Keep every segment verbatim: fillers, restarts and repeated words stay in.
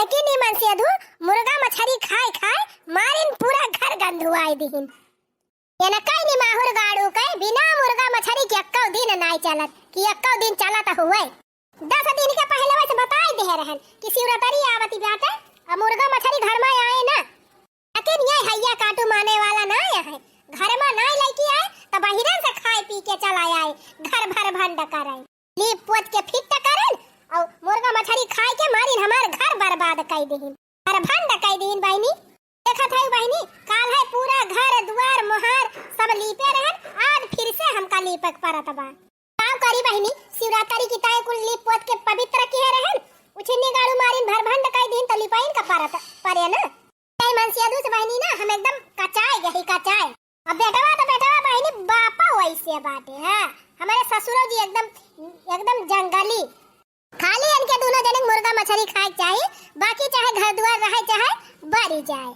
लेकिन ई मनसेधू मुर्गा मछरी खाए खाए मारिन पूरा घर गंधुआए दिहिन। एनकई निमाहुर गाड़ू के बिना मुर्गा मछरी के एक्कौ दिन नाई चलत, कि एक्कौ दिन चलत हुए। दस दिन के पहिले वैसे बताई देहे रहन कि शिवरात्रि आवती बाटे, अब मुर्गा मछरी घर में आए ना। लेकिन ये हैया काटू माने वाला ना है, घर में नाई लैके आए, त बहिरन से खाए पी के चला आए, घर भर भंड करे। लीप पोत के फिट करेन और मुर्गा मछरी खाए के मारिन हमार घर बर्बाद कई दिहिन, घर भंड कई दिहिन बहिनी। देखत है बहिनी, काल है पूरा घर दुआर मोहार सब लीपे रहन, आज फिर से हमका लीपक परत बा। का करी बहिनी, शिवरात्रि की ताई कुल लीप पोत के पवित्र किहे रहन, उछिन्नी गाड़ू मारिन भर भंड कई दिहिन तो लिपाइन का परत परे ना। ताई मनसेधू से बहिनी ना हम एकदम कचाए गई, कचाए। अब बेटवा तो बेटवा बहिनी, बापा वैसे बाटे, हाँ, हमारे ससुरो जी एकदम, एकदम जंगली। खाली इनके दोनों जने के मुर्गा मछरी खाए के चाही, बाकी चाहे घर दुआर रहे चाहे बरी जाए।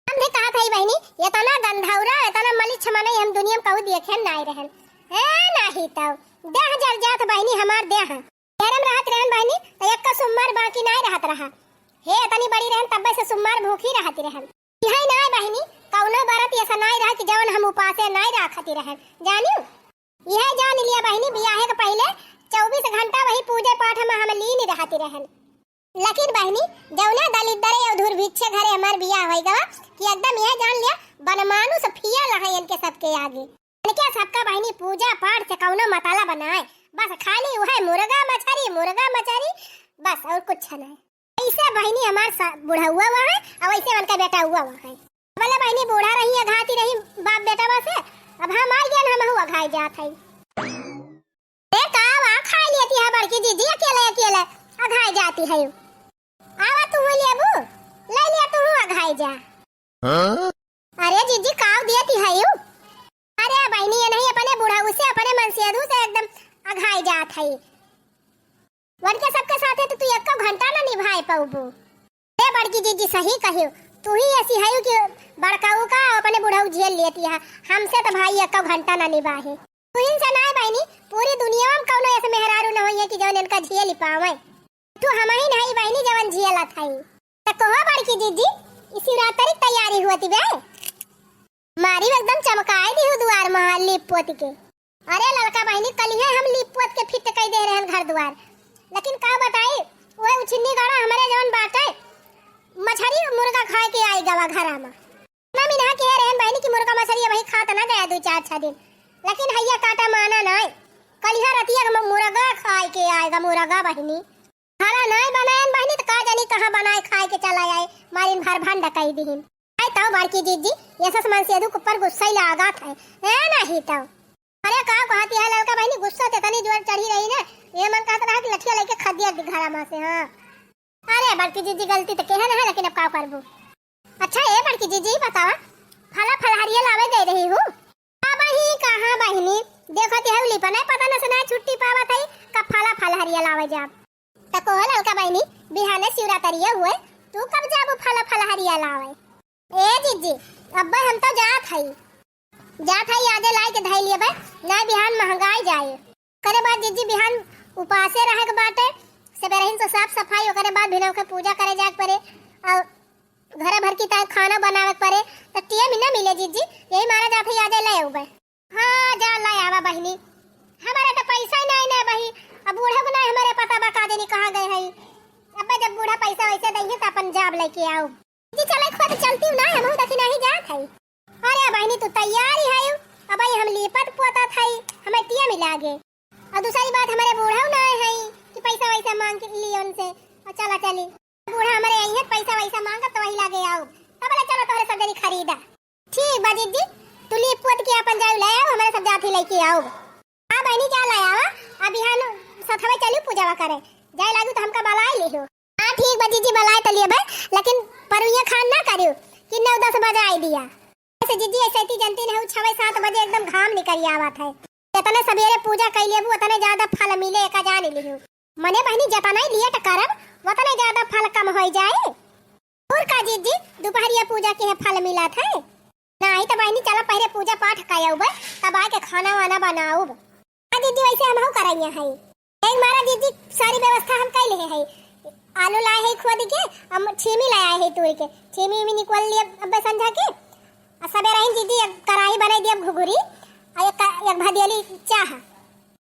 हम भी कहत हई बहिनी, इतना गंधौरा, इतना मलिच्छ मनई हम दुनिया में कहू देखे नाई रहन। ए नाही तो देह जर जात बहिनी हमार देह। घर में रहत रहन बहिनी, त एक का सुम्मार बाकी नाई रहत रहा। हे इतनी बड़ी रहन, तब्बे से सुम्मार भूखी रहत रहन। इहे नाई बहिनी, कौनो बरत ऐसा नाई रहा कि जवन हम उपासे नाई राखती रहन। जानियो, इहे जान लिया बहिनी, बियाहे के पहिले चउबीस घंटा वही पूजे पाठ में हम लीन रहती रहन। लेकिन बहिनी, जौने दलिद्दरे और दुर्भिक्षे घरे हमार बियाह होई गवा कि एकदम इहे जान लिया, बनमानुस फियल है इनके सबके आगे। इनके सबका बहिनी पूजा पाठ से कौनो मतलब नाई, बस खाली उहे मुर्गा मछरी, मुर्गा मछरी, बस और कुछ नाई। ऐसे बहिनी हमार सा-, बुढ़ौआ हुआ है, और ऐसे उनका बेटा हुआ हुआ है। बोले बहिनी बूढ़ा रही, अघाती रही बाप बेटवा से, अब हम आ गए, हम हुआ अघाई जात है। ए का बा, खाई लेती है बड़की जीजी, अकेले अकेले अघाई जाती है। आवा तू लेबू, ले लिया तू अघाई जा। हाँ? अरे जीजी, काव देती है यू? अरे बहिनी, ये नहीं, अपने बुढ़ऊ से, अपने मनसेधू से एकदम अघाई जात है। वनके सबके साथे तो तू एको घंटा ना निभाए पउबू। ए बड़की जीजी, सही कहियो, तू ही ऐसी है कि बड़काऊ का अपने बुढ़ऊ झेल लेती है, हमसे तो भाई एको घंटा ना निभाए। तू ही से ना बहिनी, पूरी दुनिया में कौनो ऐसे मेहरारू न होई है कि जौन इनका झेल पावे। तू हम ही नहीं बहिनी जवन झेलत है। त कहो बड़की जीजी, ई शिवरात्रि की तैयारी हुआ थी बे? मारी एकदम चमकाए दी हूँ दुआर में लीप पोत के। अरे ललका बहिनी, कलिहे हम लीप पोत के फिट कई दे रहन घर दुआर, लेकिन का बताई, वह उछिन्नी गाड़ा हमारे जवन बाटे, मछरी मुर्गा खाए के आई गवा घरा में। मम्मी ना कहे रहन बहिनी कि मुर्गा मछरी भाई खात ना जाए दो चार छह दिन, लेकिन हैया काटा माना नाय। कलिहा रतिया के मुर्गा खाए के आएगा, मुर्गा बहिनी। खाना नाय बनायन बहिनी, त का जानी कहाँ बनाए खाए के चला आए, मारिन भर भंड कई दिहिन। आए तौ बड़की जीजी, ये सस मनसेधू के ऊपर गुस्सा ही लागत है, है नहीं तौ। अरे का कहती है ललका बहिनी, गुस्सा ते तनी जोर चढ़ी रही ने, ये मन कहत रहा कि लठिया लेके खदिया दी घरा में से, हाँ। अरे बड़की जीजी, गलती तो केहे रहे, लेकिन अब का करबू। अच्छा ए बड़की जीजी, बतावा, फला फलहरिया लावे गए रही हूँ? अब ही कहाँ बहिनी, देखो ती हऊ लिपने पता न से ना छुट्टी पावत है, का फला फलहरिया लावे जाब। त कोहो ललका बहिनी, बिहाने शिवरात्रिया हुए, तू कब जाबू फला फलहरिया लावे? ए जीजी, अब्बे हम तो जात हई। जात हई, आजे लाई के धई लियबे, ना बिहान महंगाई जाए। ओकरे बाद जीजी बिहान उपासे रहे के बाटे, सबेरहिन से साफ सफाई, ओकरे बाद भिनव के पूजा करे जाए के पड़े, और घरे भर की ताई खाना बनावे के पड़े, त टिया भी ना मिले जीजी, यही मारा जात हई, आजे ले अउबे। हाँ, जा ले आवा बहिनी, हमारे तो पैसा ही नहीं ना बही, अब बूढ़ा को नहीं हमारे पता बा का देनी कहाँ गए हई। अब्बे जब बूढ़ा पैसा वैसे दइहे त अपन जाब लेके आओ। जी चले खुद चलती हूँ ना, हमहू देखी नहीं जात हई। अरे बहिनी, तू तैयार ही है, अब भाई हम लीपत पोतत हई, हमें टिया मिला गे। और दूसरी बात, हमारे बूढ़ा ना है कि पैसा वैसा मांग के ली उनसे, और चला चली। बूढ़ा हमारे यही है, पैसा वैसा मांगब तो वही लागे आओ। तब बोले, "चलो तोहरे सब जनी खरीदा।" ठीक बा जीजी, तू लीप पोत के अपन जाओ ले आओ, हमारे सब जात ही लेके आओ। हाँ बहिनी, जा ले आवा, अब बिहान सथवे चली पूजावा करे। जाए लागू तो हमका बलाए लिहो। हाँ ठीक बा जीजी, बलाए तो लिए बे, लेकिन परुइया खान ना करियो कि नौ दस बजे आई दिया। ऐसे जीजी, ऐसे ती जनती नहीं, छवे सात बजे एकदम घाम निकल आवत है। इतने सवेरे पूजा कई लेबू, उतने ज्यादा फल मिले, एका जान लिहो। मने बहिनी, जतना ही लेट करब, उतने ज्यादा फल कम होई जाए। और का जीजी, दोपहरिया पूजा के है फल मिलत है? नाही तो बहिनी, चला पहले पूजा पाठ कयउबे, तब आके खाना वाना बनाउब। हाँ जीजी, वैसे हमहू करइया है। एक मारा जीजी, सारी व्यवस्था हम कई लेहे है। आलू लाए है खोद के, हम छीमी लाए है तोड़ के, छीमी उमी निकल लिए अब्बे संझा के। आ सबेरे ही जीजी एक कढ़ाई बनाई दिया घुघुरी, आ एक का-, एक भदेली चाह।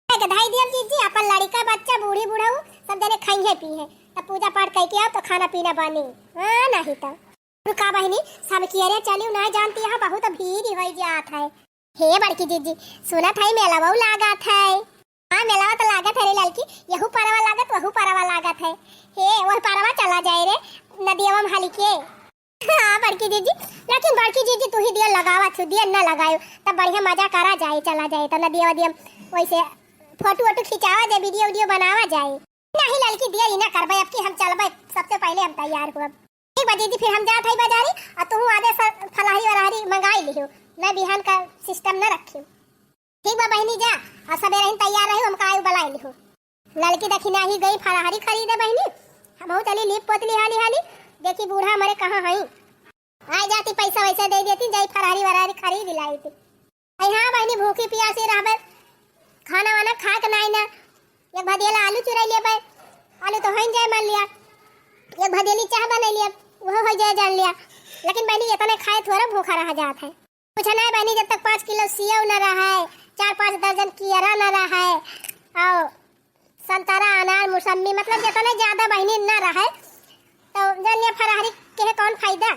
के धाई दिया जीजी, अपन लड़िका बच्चा बूढ़ी बुढ़ऊ सब जने खाइहे पीहे, तब पूजा पाठ करके आओ तो खाना पीना बनी। हाँ, नहीं तो रुका बहिनी, सब कियरे चलिउ, ना जानती है बहुत भीड़ होइ जात है। हे बड़की जीजी, सुनत है मेलवा लागत है। हाँ, मेलवा तो लागत है रे ललकी, यहू परवा लागत, वहू परवा लागत है। हे, वह परवा चला जाए रे, नदियवा में हलिके। हाँ बड़की जीजी, लेकिन बड़की जीजी तू ही दिया लगावा छु, दिया न लगायो, तब बढ़िया मजा करा जाए, चला जाए तो नदिया वदिया वैसे फोटो वोटो खिंचावा जाए, वीडियो वीडियो बनावा जाए। नहीं ललकी, दिया ही ना करबे, अब की हम चलबे, सबसे पहले हम तैयार हुआ। ठीक बा जीजी, फिर हम जात हई बाजारी, आ तू आदे स-, फलहरी वलहरी मंगाई लिहो, मैं बिहान का सिस्टम न रखी। ठीक बा बहिनी, जा, आ सबेरे ही तैयार रही, हमका आयु बुलाई लिहो। ललकी देखी नाही गई फलहरी खरीदे बहिनी, हम चली लीप पोतली हाली हाली, देखी बूढ़ा हमारे कहाँ हई। आई जाती, पैसा वैसा दे देती, जाई फरहरी वरहरी खरीद लाई थी। आई हाँ बहिनी, भूखी पियासी रहबे, खाना वाना खा के नाई ना, एक भदेला आलू चुराई लेबे, आलू तो होइन जाए मान लिया, एक भदेली चाह बनाई लिया, वह हो जाए जान लिया। लेकिन बहिनी, इतने खाए थोड़ा भूखा रहा जात है। कुछ नहीं बहिनी, जब तक पाँच किलो सेव न रहे, चार पाँच दर्जन कियरा न रहे, और संतरा, अनार, मौसम्मी, मतलब जितने ज्यादा बहिनी न रहे, तो जनिया फरहरी के कौन फायदा?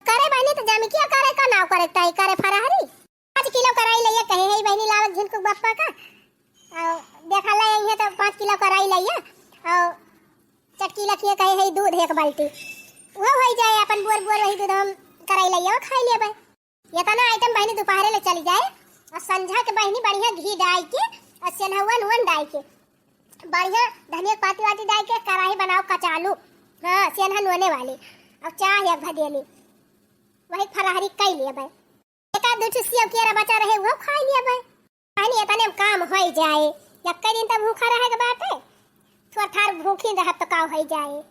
करे बहिनी तो जमिकिया करे का नाव करे ताई करे फरहरी। पाँच किलो कराई लइया कहे है बहिनी लावत झिनकुक बप्पा का। और देखा ले यही है तो पाँच किलो कराई लइया। और चटकी लखिए कहे है दूध एक बाल्टी। वो हो जाए अपन बोर बोर वही दूध हम कराई लइया वो खाई लेबे। इतना आइटम बहिनी दोपहरे ले चली जाए। और संझा के बहिनी बढ़िया घी डाल के और सेन्हवन वन डाल के बढ़िया धनिया के पाती वाती डाल के कढ़ाई बनाओ कचालू। हाँ, सेन्हन होने वाली। अब चाह एक भदेली। वही फराहरी कई लिए भाई। एक आध दो ठो सेव कियरा बचा रहे, वो खाई लिए भाई। बहिनी, इतने में काम होई जाए। यक्के दिन तब भूखा रहे के बाटे। थोड़ा थार भूखी रहब तो का होई जाए।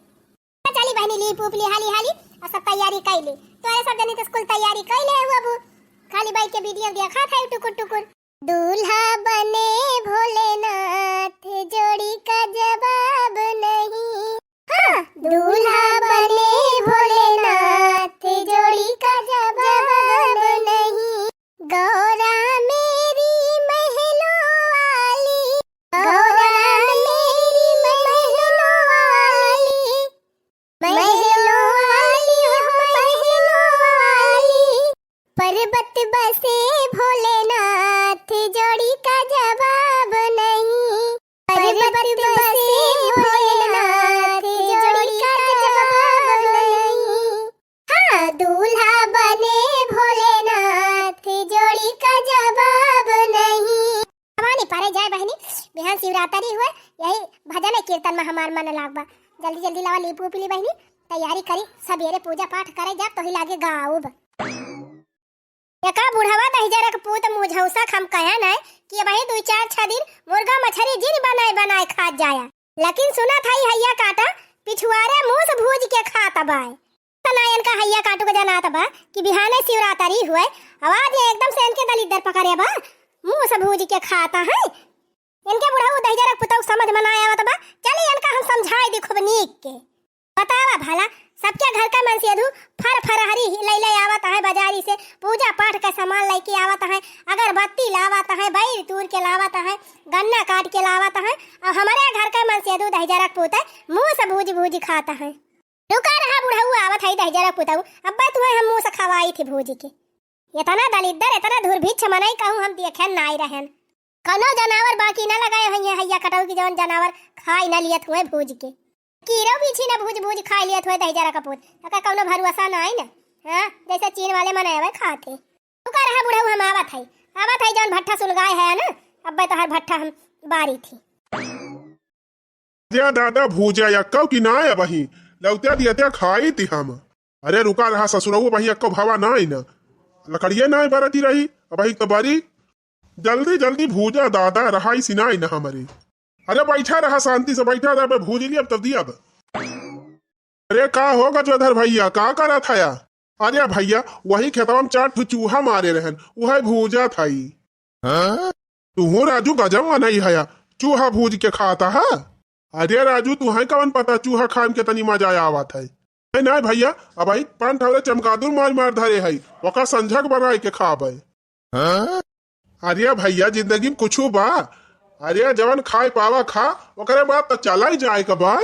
चली बहिनी, लीप ऊप ली हाली हाली और सब तैयारी कई ली। तोरे सब जनी तो स्कूल तैयारी कई ले हुआ बू। खाली बैठ के वीडियो देखा था टुकुर टुकुर। दूल्हा बने भोलेनाथ, जोड़ी का जवाब नहीं। हाँ, दूल्हा बने भोलेनाथ, जोड़ी का जवाब नहीं। गौरा मेरी महलों वाली, गौरा मेरी महलों वाली, महलों वाली हो महलों वाली। पर्वत बसे भोलेनाथ, जोड़ी का जवाब नहीं। पर्वत बसे भोलेनाथ, जोड़ी का जवाब नहीं। हाँ, दूल्हा बने भोलेनाथ, जोड़ी का जवाब नहीं। भवानी परे जाए बहिनी, बिहान शिवरात्रि हुए, यही भजन है कीर्तन में हमार मन लाग बा। जल्दी जल्दी लावा लीप ऊप ली बहिनी, तैयारी करी, सबेरे पूजा पाठ करे जाब, तोही लागे गाउब। एका बुढ़वा दहिजरा के पूत मुझौसा खम कहे न कि अबही दुई चार छह दिन मुर्गा मछरी जिन बनाए बनाए खात जाया। लेकिन सुनत हई हैया काटा पिछुआरे मूस भूज के खात बाय। तना इनका हैया काटू के जनात बा कि बिहाने शिवरात्रि हुए, आवाज एकदम से इनके दलिद्दर पकड़े बा, मूस भूज के खाता है। इनके बुढ़ऊ दहिजरा के पुतऊ समझ में ना आवत बा, चली इनका हम समझाई दी खूब नीक के। बतावा भला, सबके घर का मनसेधू फर फरहरी लई लई आवत है बाजारी से, पूजा पाठ का सामान लेके आवत है, अगरबत्ती लावत है, बैर तूर के लावत है, गन्ना काट के लावत है, और हमारे घर का मनसेधू दहिजरा के पूत मूस भूज भूज खाता है। रुका रहा बुढ़ऊ, आवत है दहिजरा पुतऊ, अब्बे तुहे हम मूस खवाई थी भूजी के। इतना दलिद्दर, इतना दुर्भिक्ष मनई कहूँ हम देखे नाई रहन। कौनो जनावर बाकी न लगाए होइहे हैया कटऊ की जौन जनावर खाई न लियत हुए भूज के। कीड़ो बीछी न भूज भूज खाई लियत हुए दहिजरा कपूत। तका कौनो भरोसा नाई न। हाँ, जैसे चीन वाले मनई हुए खाते। रुका रहा बुढ़ऊ, हम आवत है, आवत है जौन भट्ठा सुलगाए है न, अब्बे तोहर भट्ठा हम बारी थी। जा दादा भूजा यक्कव कि नाय अबही, लौत्या दियत्या खाई ती हम। अरे रुका रहा ससुरऊ, अबही यक्कव भावा नाय न, लकड़िया नाय बरती रही, अबही तो बरी। जल्दी जल्दी भूजा दादा, रहाई सिनाई न हमरे। अरे बैठा रहा, शांति से बैठा रहा, अबे भूज लियब तब दियब। अरे का हो गजोधर भैया, का करत हया? अरे भैया, वही खेतवा में चार ठो चूहा मारे रहन, उहे भूजत हई। हाँ? तुहू राजू गजब मनई हया, चूहा भूज के खाता है? अरे राजू, तुहैं कवन पता चूहा खाए में केतनी मजा आवत है। ए नाहीं भइया, अबहीं पान ठौरे चमगादुर मार मार धरे है, ओका संझक बनाए के खाबे। हाँ? अरे भइया, जिंदगी में कुछु बा? अरे जवन खाए पावा खा, ओकरे बाद त चला ही जाए के बा।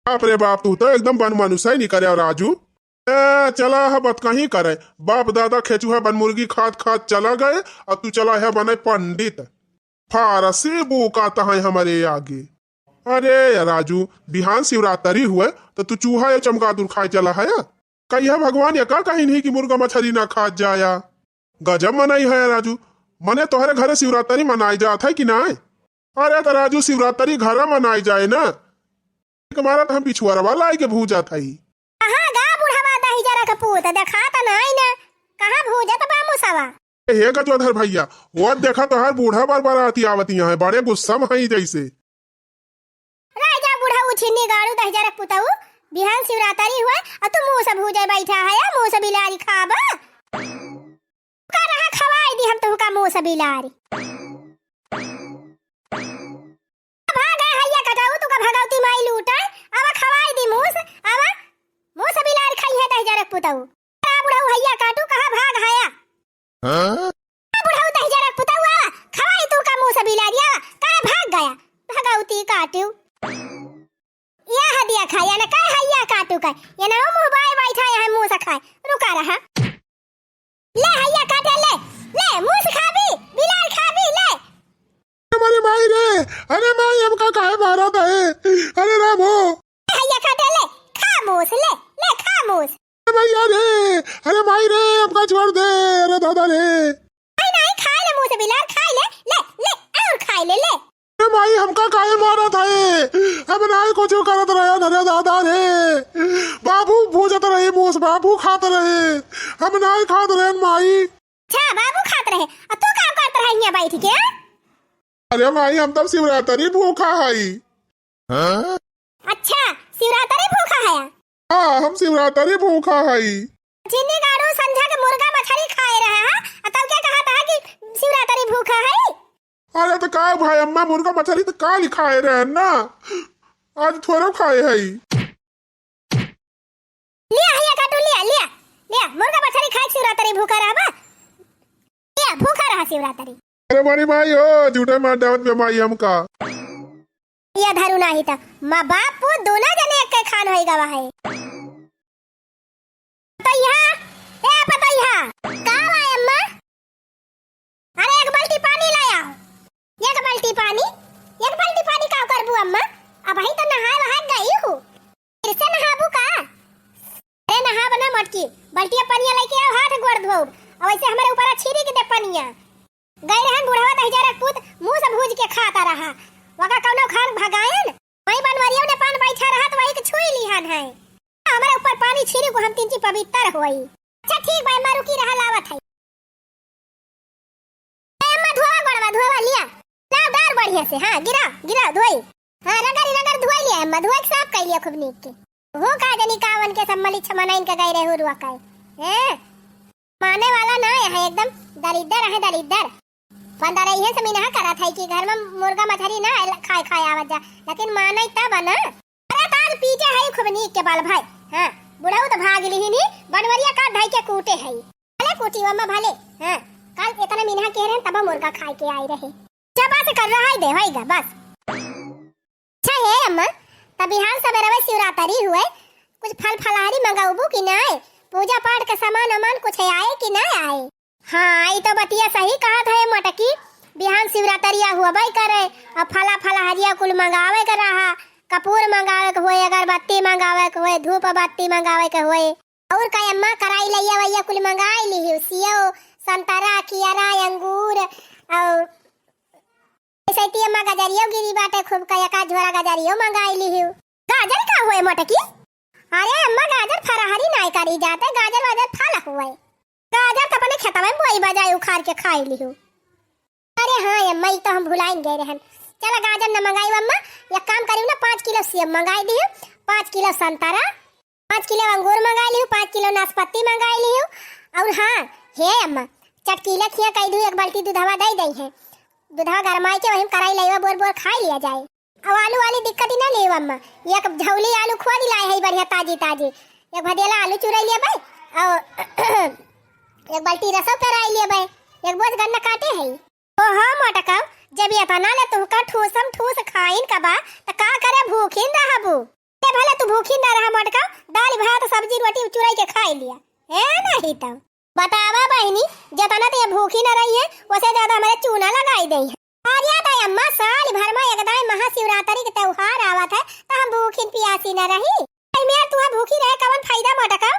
बाप रे बाप, तू तो एकदम बन मनुष्य ही निकरे राजू। ए, चला है बतकही करे, बाप दादा खेचुहा बन मुर्गी खात खात चला गए और तू चला है बने पंडित। फारसी बूका तहै हमरे आगे। अरे या राजू, बिहान शिवरात्रि हुए तो तू चूहा या चमगादुर खाए चला है? कहिया भगवान या का कहिन ही कि मुर्गा मछरी ना खात जाया? गजब मनई है या राजू, मने तोहरे घरे शिवरात्रि मनाई जात है कि नाय? अरे त राजू, शिवरात्रि घरा मनाई जाए ना, एक मारा त हम बिछुअरवा लाई के भूजत हई। कहाँ गा बुढ़वा दहिजरा के पूत, देखात नाई ना, कहाँ भूजत बा मूसवा? हे गजोधर भइया, वो देखा तोहार बूढ़ा बर बराती आवत यहाँ है, बड़े गुस्सा में हई जैसे। रह जा बुढ़ऊ छिन्नी गाड़ू दहिजरा के पुतऊ, बिहान शिवरात्रि हुए, आ तू मूस भूजे बैठा है, मूस बिलारी खाबा? का रहा खवाई दी हम तुहका मूस बिलारी। भाग है हैया कटाऊ, तुका भगवती माई लूटे, आवा खवाई दी मूस, आवा मूस बिलार खाई है दहिजरा के पुतऊ। का बुढ़ऊ हैया काटू, कहाँ भाग हया? हाँ? का बुढ़ऊ दहिजरा के पुतऊ, आवा खवाई तुका मूस बिलारी, आवा, कहाँ भाग गया? भगवती काटू। या हदिया खाया ना, का हैया काटू का? ये ना मुँह बाय बैठा है मूस खाए, रुका रहा। ले हैया काटे ले, ले मूस खाबी, बिलार खाबी, ले। अरे माई रे, अरे माई हमका काहे मारत है? अरे राम हो। ले हैया काटे ले, खा मूस, ले, ले खा मूस। अरे भइया रे, अरे माई रे, हमका छोड़ दे, अरे दादा रे। नहीं, नहीं, खाए ले मूस बिलार, खाए ले, ले, ले, और खाए ले, ले। ए माई, हमका काहे मारत है? हम नाय कुछ करत रहे, अरे दादा रे। बाबू भूजत रहे मूस, बाबू खात रहे, हम नाय खात रहे माई। अच्छा, बाबू खात रहे, और तू काम करत रहे यहाँ बैठ के? अरे माई, हम तब शिवरात्रि भूखा हई। हाँ? अच्छा, शिवरात्रि भूखा है? हाँ, हम शिवरात्रि भूखा हई। जिन्नी गाड़ू संझा के मुर्गा मछली खाए रहे हैं, और तब क्या कहा था कि शिवरात्रि भूखा है? अरे तो का भाई अम्मा, मुर्गा मछली तो काल खाए रहे ना, आज थोड़ा खाए हई। लिया हैया काटू, लिया, लिया, लिया, मुर्गा मछली खाए शिवरात्रि भूखा रहबा? लिया, भूखा रहा शिवरात्रि। अरे मारी माई हो, झूठे मार डावत बे माई हमका। या धरू नाही त माँ बाप पूत दोनों जने एक खान होई गवा है। पतैया, ए पतैया, का बा अम्मा? अरे एक बाल्टी पानी ले आओ। एक बाल्टी पानी, एक बाल्टी पानी का करबू अम्मा? अबहीं तो नहाए वहाए गई हूँ, फिर से नहाबू का? अरे नहाब ना मटकी, बाल्टिया पनिया लेके आओ, हाथ गोड़ धोब। और वैसे हमारे ऊपर छिड़क दे पनिया। गए रहन बुढ़वा दहिजरा के पूत, मूस भूज के खाता रहा। वका कौनो खान भगायन, वही बनवरिया ने पान बैठा रहा तो वही के छुई लिहन है। हमारे ऊपर पानी छिड़क, हम तिनची पवित्र होई। अच्छा ठीक बा, अम्मा रुकी रहा, लावत है। ए अम्मा धोवा गोड़वा, धोवा लिया। लाव डार बढ़िया से, हाँ गिरा, गिरा धोई। हाँ रगड़ी रगड़ धोई लिया अम्मा, धोई के साफ कर लिया खूब नीक के। हो का जनी कावन के सब मलिछ मनाइन के गए रहे हुरुआ काए। हैं? माने वाला ना है, एकदम दरिद्दर है, दरिद्दर। बंदा रही है समीनहा करत है कि घर में मुर्गा मछली ना है, खाए खाए आवत जा, लेकिन माने तब ना। अरे ताज पीछे है खूब नीक के बाल भाई। हाँ, बुढ़ऊ तो भाग लिही नी, बनवरिया का धई के कूटे है। भले कूटी अम्मा भले। हाँ, कल इतना मीनहा के रहन तब मुर्गा खाए के आई रहे। जब से कर रहा है दे होइगा बस। अच्छा हे अम्मा, तब बिहान सबेरवे शिवरात्रि हुए, कुछ फल फलहारी मंगाउबू कि नाय? पूजा पाठ के सामान वामान कुछ आए कि नाय आए? हाँ, ई तो बतिया सही कहत है मोटकी, बिहान शिवरात्रिया हुअबे करे, अब फला फलहारिया कुल मंगावे के रहा, कपूर मंगावे के होए, अगरबत्ती मंगावे के होए, धूप बत्ती मंगावे के होए, और का अम्मा कराई लइया वइया कुल मंगाई लिहियो, सेव, संतरा, कियरा, अंगूर, और ऐसे ती अम्मा गजरियो गिरी बाटे खूब, का एका झोरा गजरियो मंगाई लिहियो। गाजर का हुए मोटकी? अरे अम्मा गाजर फरहरी नाय करी जाते, गाजर वाजर फल हुए। गाजर तो अपने खेतवा में बोई बजाई उखाड़ के खाई लिहियो। अरे हाँ अम्मा, ई तो हम भुलाइन गए रहन। चला गाजर न मंगाई अम्मा, एक काम करी ना, पाँच किलो सेब मंगाई दियो, पाँच किलो संतरा, पाँच किलो अंगूर मंगाई लिहू, पाँच किलो नाशपाती मंगाई लिहू। और हाँ, हे अम्मा, चटकीला खिया कई दू, एक बाल्टी दूधवा दे दई है। दूधवा गरमाई के वही में कराई लइवा बोर बोर खाई लिया जाए। अब आलू वाली दिक्कत ही ना लेव अम्मा, एक झौली आलू खोद लाए है बढ़िया ताजी ताजी, एक भदेला आलू चुराई लेबै, और एक बाल्टी रसो पेराई लेबै, एक बोझ गन्ना काटे है। ओहो मोटका, जब एतना ले तुहका ठूसम ठूस खाइन का बा, त का करे भूखिन रहबू? ए भले तू भूखिन ना रहा मोटका, दाल भात सब्जी रोटी चुराई के खाई लिया। ए नहीं तो। बतावा बहिनी, जेतना ते भूखी न रही है, ओसे ज्यादा हमरे चूना लगाई देई है। अरे दाई अम्मा, साल भर में एक दाई महाशिवरात्रि के त्योहार आवत है, त हम भूखी पियासी न रही। अरे मेर तू भूखी रहे कवन फायदा मोटका,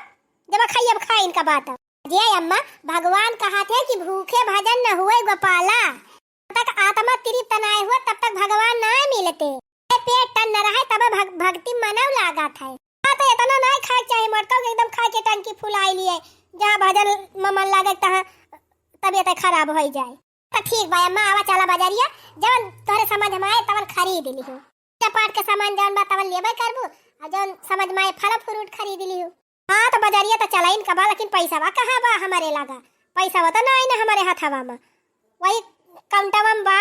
जब खाई अब खाइन का बात। अरे अम्मा, भगवान कहत है कि भूखे भजन न हुए गोपाला। तक आत्मा तृप्त नाय हुआ, तब तक भगवान नाय मिलते। ए पेट टन न रहे, तब भग-, भक्ति मनव लागत है। हाँ, तो इतना नाय खाए चाहे मोटका, एकदम खाए के टंकी फुलाई लिए, जहाँ भजन में मन लागे, तहाँ तबीयत खराब हो जाए। तो ठीक बा अम्मा, आवा चला बाजारिया, जवन तोहरे समझ में आए, तवन खरीद लिहो। पूजा पाठ के सामान जवन बा, तवन लेबे करबू, आ जवन समझ में आए, फल फ्रूट खरीद लिहो। हाँ, तो बजरिया तो चलाइन का बा, लेकिन पैसवा कहाँ बा हमारे लगा? पैसवा तो नाई ना हमारे हथवा में, वही काउंटवा में बा।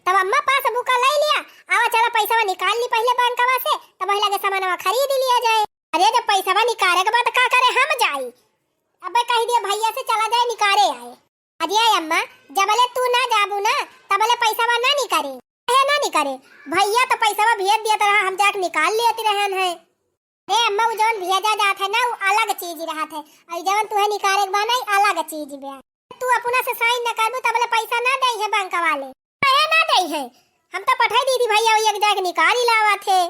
तब अम्मा पासबुक ले लिया, आवा चला पैसवा निकाल ली पहले बैंकवा से, तब वही लगे सामानवा खरीद लिया जाए। अरे जब पैसवा निकाले के बा तो का करे हम जाई? अबे कह दिया भैया से चला जाए निकाले आए। अरे अम्मा, जबले तू ना जाबू ना, तबले पैसवा ना निकाले। काहे ना निकाले? भैया तो पैसवा भेज दिया रहा, हम जाके निकाल लेती रहन है। अरे अम्मा, उ जवन भेजा जात है ना, उ अलग चीज रहत है, और जवन तुहे निकाले के बा ना, इ अलग चीज बा। तू अपना से साइन न करबू, तबले पैसा ना दे है बैंक वाले। काहे ना दे है? हम तो पठाई दी थी भैया, वही एक जाके निकाल ही लावत है।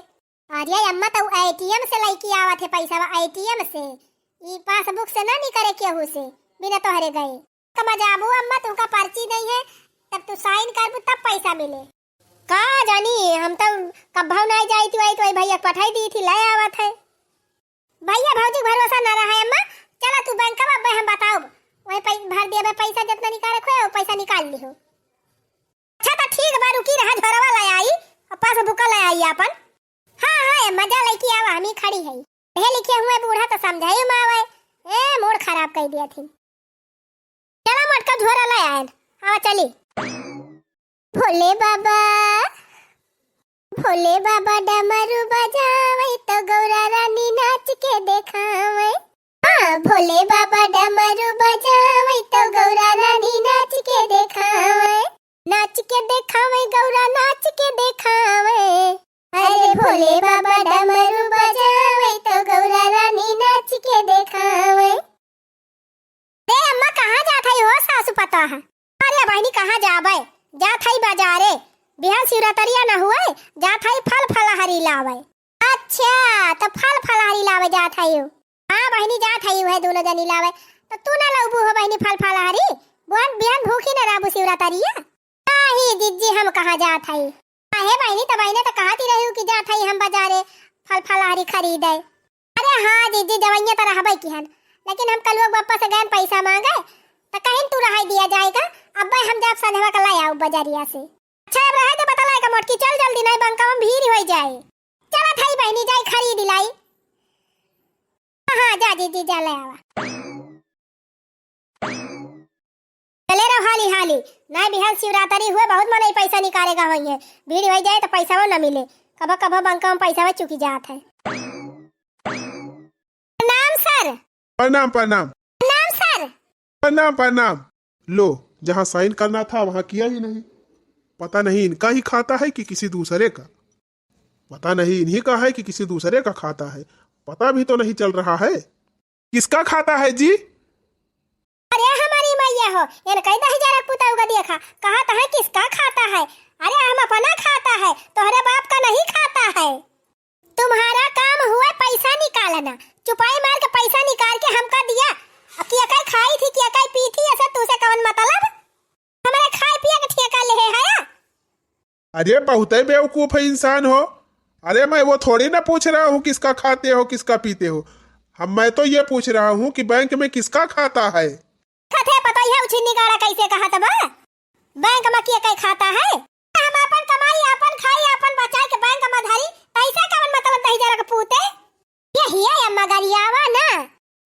अरे अम्मा, तो एटीएम से लेके आवत है पैसा, एटीएम से। ई पासबुक से ना निकले केहू से, बिना तोहरे गए। कमा जाबू अम्मा, तुमका पर्ची नहीं है, तब तू साइन करबू तब पैसा मिले। का जानी, हम तो कब्बो नहीं जाई थी, वही तो वही भैया पठाई दी थी, ले आवत है। भैया भौजी के भरोसा ना रहा है अम्मा, चला तू बैंक में, अब्बे हम बताओ, वही पै-, भर दिया पैसा, जितना निकाले खोए, वो पैसा निकाल लिहो। अच्छा तो ठीक बा, रुकी रहा, झोरवा ले आई, और पासबुक ले आई अपन। हाँ, हाँ, ए, मजा लेके आवा, हम ही खड़ी है। हे लिखे हुए बूढ़ा तो समझाई में आवे। ए, मूड खराब कर दिया थी। चला मोटका झोरा ले आयल, आवा चली। भोले बाबा, भोले बाबा डमरू बजावे तो गौरा रानी नाच के देखावे। हाँ, भोले बाबा डमरू बजावे तो गौरा रानी नाच के देखावे। नाच के देखावे गौरा, नाच के देखावे। अरे भोले बाबा डमरू बजावे तो गौरा रानी नाच के देखावे। रे अम्मा, कहाँ जात हई हो सासू पतोह? अरे बहिनी, कहाँ जाबे? जात हई बाजारे। बिहान शिवरात्रिया न हुए, जात हई फल फलहरी लावे। अच्छा, तो फल फलहरी लावे जात हई हो? हाँ बहिनी, जात हई, उहे दोनों जनी लावे। तो तू ना लउबू हो बहिनी फल फलहरी? बुआन बिहान भूखी न रहबू शिवरात्रिया? नाही जिज्जी, हम कहाँ जात हई। काहे बहिनी, त बहिने त कहत ही रही कि जात हई हम बाजारे फल फलहरी खरीदे। अरे हाँ जिज्जी, जवइया त रहबे किहन, लेकिन हम कलुआ के बप्पा से गयन पैसा मांगे, त कहिन तू रहाई दिया जाएगा, अब्बे हम जाब संझवा के लै आउब बजरिया से। अच्छा, अब रहे दे, बतला का मोटकी, चल जल्दी, नहीं बंका में भीड़ होइ जाए। चलत हई बहिनी, जाई खरीद लाई। हाँ, जा जिज्जी, जा लै आवा। चले रहो हाली हाली, नाय बिहान शिवरात्रि हुए, बहुत मनई पैसा निकालेगा होइहैं, भीड़ होइ जाए तो पैसा वो न मिले, कभो कभो बंका में पैसा वो चुकी जात है। प्रणाम सर। प्रणाम, प्रणाम। प्रणाम सर। प्रणाम, प्रणाम। लो, जहाँ साइन करना था वहाँ किया ही नहीं। पता नहीं इनका ही खाता है कि किसी दूसरे का। पता नहीं इन्हीं का है कि किसी दूसरे का खाता है, पता भी तो नहीं चल रहा है। किसका खाता है जी? अरे हमारी मैया हो, इनका ही दही जरा पुताऊ का देखा, कहत है किसका खाता है। अरे हम अपना खाता है, तोहरे बाप का नहीं खाता है। तुम्हारा काम हुआ पैसा निकालना, चुपाई मार के पैसा निकाल के हमका दिया। अब केकई खाई थी, केकई पी थी, ऐसे तूसे कौन मतलब? हमारे खाए पिए के ठेका ले है, है? अरे, बहुते बेवकूफ है इंसान हो। अरे, मैं वो थोड़ी ना पूछ रहा हूँ किसका खाते हो, किसका पीते हो। हम, मैं तो ये पूछ रहा हूँ कि बैंक में किसका खाता है। खथे पता ही है उछिन्नी गाड़ा कैसे कहत बा? बैंक में के कई खाता है? हम अपन कमाई, अपन खाई, अपन बचाई के बैंक में धरी, पैसा कवन मतलब दही जरा के पूते? यही है अम्मा गरियावा ना।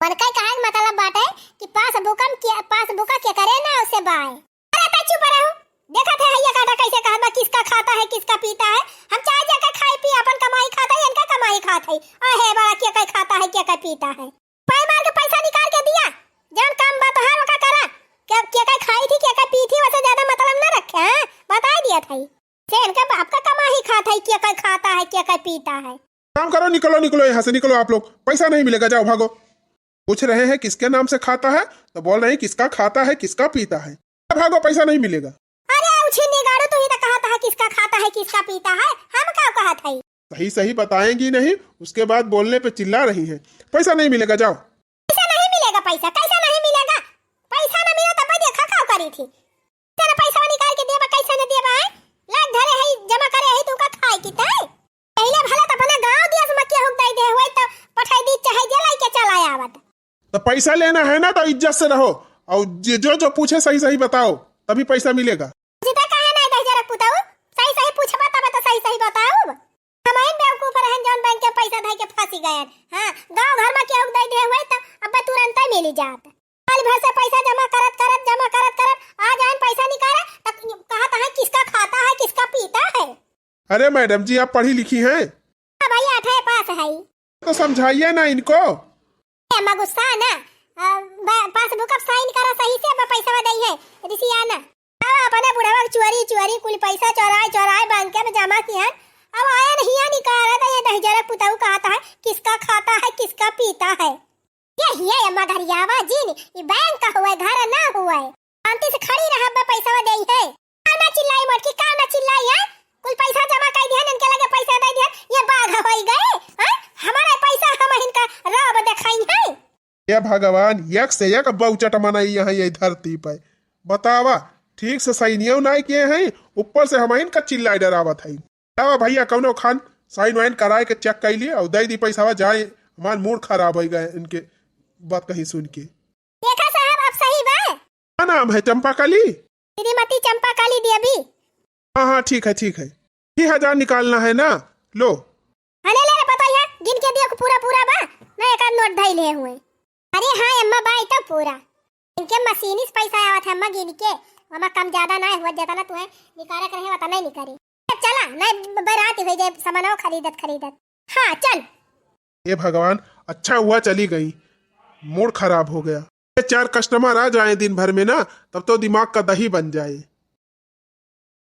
उनका कहे के मतलब बाटे कि पासबुक में के, पासबुक के करे ना उसे बाय। अरे तै चुप रहो। देखत है, हइया काटा कैसे कहत बा, "किसका खाता है, किसका पीता है?" हम चाहे जेकर खाई पी, अपन कमाई खात है, इनका कमाई खात है। अहे बड़ा, के कई खाता है, के कई पीता है। पाई मार के पैसा निकाल के दिया, जौन काम बा तोहार ओका करा। के, के कई खाई थी, के कई पी थी, वसे ज्यादा मतलब ना रखे, हैं? बताई दिया था। से इनका बाप का कमाई खात है, के कई खाता है, के कई पीता है। काम करो, निकलो, निकलो यहाँ से, निकलो आप लोग, पैसा नहीं मिलेगा, जाओ भागो। पूछ रहे हैं किसके नाम से खाता है, तो बोल रहे हैं किसका खाता है, किसका पीता है। भागो, पैसा नहीं मिलेगा। अरे उछिन्नी गाड़ू, तू ही तो कहत है किसका खाता है, किसका पीता है, हम का कहत है? सही सही बताएंगी नहीं, उसके बाद बोलने पे चिल्ला रही हैं। पैसा नहीं मिलेगा, जाओ। पैसा नहीं मिलेगा, पैसा कैसा नहीं मिलेगा? पैसा ना मिला तब देखा का करी थी। तेरा पैसा निकाल के देबा, कैसे न देबा है? लाग धरे है, जमा करे है, तू का खाए की तय? पहले भला तो अपना गांव दिया से मक्या हुक दे दे होई तो पठाई दी, चाहे जे लाई के चला आवत। तो पैसा लेना है ना तो इज्जत से रहो, और जे, जो जो पूछे सही सही बताओ, तभी पैसा मिलेगा। जितना कहे ना दहिजरक पुताऊ, सही सही पूछबा तब तो सही सही बताऊ। हमइन बेवकूफ रहन जौन बैंक के पैसा धइ के फंसी गयन। हाँ, गांव घर में केहू दे दे होई तो अब तुरंत मिल जात। साल भर से पैसा जमा करत करत, जमा करत करत आ जाएन पैसा निकाले, तो कहत है किसका खाता है, किसका पीता है। अरे मैडम जी, आप पढ़ी लिखी हैं? हाँ भाई, आठवीं पास है। तो समझाइए ना इनको। ए, अम्मा गुस्सा ना, अ, ब-, पासबुक अब साइन करा सही से, अब पैसा दई है, रिसिया ना। अब अपने बुढ़वा के चोरी चोरी कुल पैसा चोराए चोराए बैंक में जमा किहन, अब आयन हिया निकाला तो ये दहिजरक पुताऊ कहत है, किसका खाता है, किसका पीता है। ये हिया अम्मा घरियावा जिन, ई बैंक का हुए, घर ना हुए। शांति से खड़ी रह, अब्बा पैसा दे है। का ना चिल्लाई मोटकी, का ना चिल्लाई है? कुल पैसा जमा कर दिहन, इनके लगे पैसा दे दिहन, ये बाघ होई गए, हैं? हमारा पैसा हम इनका राब देखाई है। हे भगवान, एक से एक बौचट मनई यहाँ ये धरती पे। बतावा, ठीक से सैनियो नाय किए हैं, ऊपर से हमइन का चिल्लाए डरावत है। लावा भैया, कौनो खान साइन वाइन कराए के चेक कर लिए और दे दी पैसा, जाए, हमार मूड खराब हो गए इनके बात कही सुन के। देखा साहब, अब सही बा। का नाम है? चंपा कली? श्रीमती चंपा कली देवी। हाँ, हाँ, ठीक है, ठीक है। तीन हजार निकालना है ना? लो। हाँ, ले, ले, ले, बताइए, गिन के देख, पूरा, पूरा बा, ना एक आध नोट धइले हुए। अरे हाँ, अम्मा, बा, ई तो पूरा। इनके मशीनी से पैसा आवत है, अम्मा, गिन के, अम्मा, कम ज्यादा ना हुआ, जितना तुहे निकाले के रहे, उतना ही निकारी। चला, नहीं, ब-, बरात हो जाए, सामानो खरीदत, खरीदत। हाँ, चल। हे भगवान, अच्छा हुआ चली गई, मूड खराब हो गया। ये चार कस्टमर आ जाए दिन भर में ना, तब तो दिमाग का दही बन जाए।